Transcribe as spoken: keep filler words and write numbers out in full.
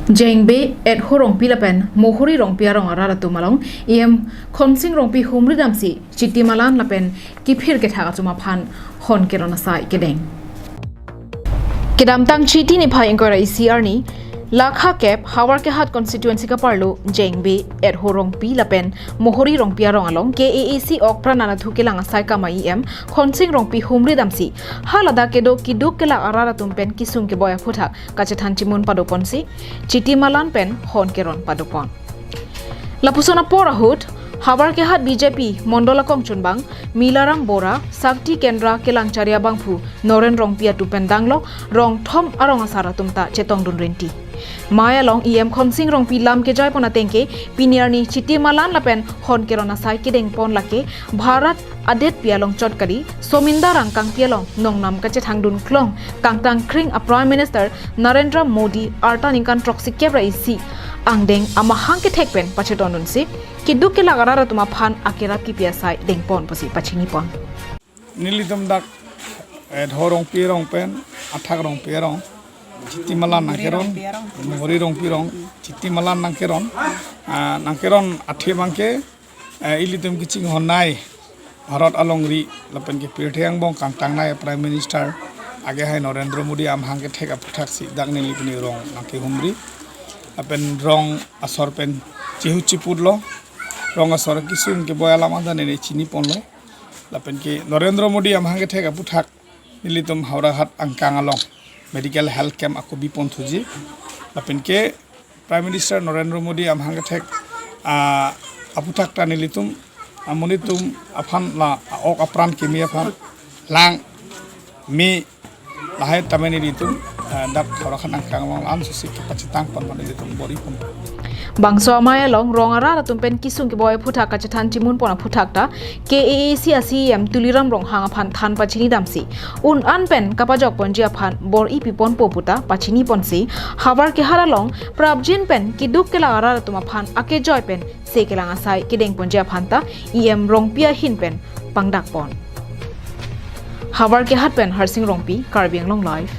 Jengbe, Etho Rongpi lapen Mohori Rongpi arong arat atum along E M Khonsing Rongpi humri damsi chiti malan lapen kiphir kethak atum aphan hon keron asai kedeng. Kedamtang Chiti niphai ingkoi ra isi arni, Lakha kep Howraghat constituency kaparlo Jengbe, Etho Rongpi lapen Mohori Rongpi arong along K A A C ok pran anatthu kelang asai kama E M Khonsing Rongpi humri damsi, ha ladak kedo kiduk kelak arat atum pen kesung keboi aphuthak kachethan chimun padoponsi chiti malan pen hon keron padopon. Lapuson apor ahut, Howraghat B J P Mondol akongchunbang Milaram Bora, Sakti Kendra kelangchari abangphu Noren Rongpi atum pen danglok rong thom arong asar atum ta chetongdun rinti. Mai along E M Khonsing Rongpi lam kejaipon atengke pini arni chiti malan lapen hon keron asai kedengpon lake Bharat adetpi along chot kali, Sominda Rangkangpi along nongnam kachethangdun klong kangtang kring a Prime Minister Narendra Modi arta ningkan throksi kep ra isi angdeng amahang kethek pen pachetondunsi kiduk kelak arat atum aphan akerap kipi asai dengpon pusi pachinipon. Nelitum dak Etho Rongpi arong pen Athak Rongpi arong chiti malan nangkeron, Mohori Rongpi arong chiti malan nangkeron, ah, nangkeron athe abangke, eh, ilitum kachinghon nai Bharat alongri lapen ke pirthe angbong kangtang nai Prime Minister age hai Narendra Modi amahang kethek aphuthaksi dak neli pini rong nangkehumri lapen rong asor pen chihu chiputlo, rong asor kesung keboi alam anta neli chiniponlo. Lapen ke Narendra Modi amahang kethek aphuthak nelitum Howraghat angkang along medical health camp ako bipon thuji. Lapen ke Prime Minister Narendra Modi amahang kethek, ah, aphuthak ta nelitum, ah, monit atum aphan la, ah, ok apran kimi aphan lang me lahai tame nelitum, ah, dak Howraghat angkang along lam sisi kepachetangpon mane nelitum bor-ipon. Bangso amei along rong arat atum pen kesung keboi aphuthak kachethan chimunpon aphuthak ta K A A C a C E M Tuliram Ronghang aphan than pachini damsi un-an pen kapajokponji aphan bor-ipiponpo puta pachiniponsi Howraghat along prapjin pen kiduk kelak arat atum aphan akejoi pen se kelang asai kedengponji aphan ta E M Rongpi ahin pen pangdakpon. Howraghat pen Harsing Rongpi, Karbi Anglong Live.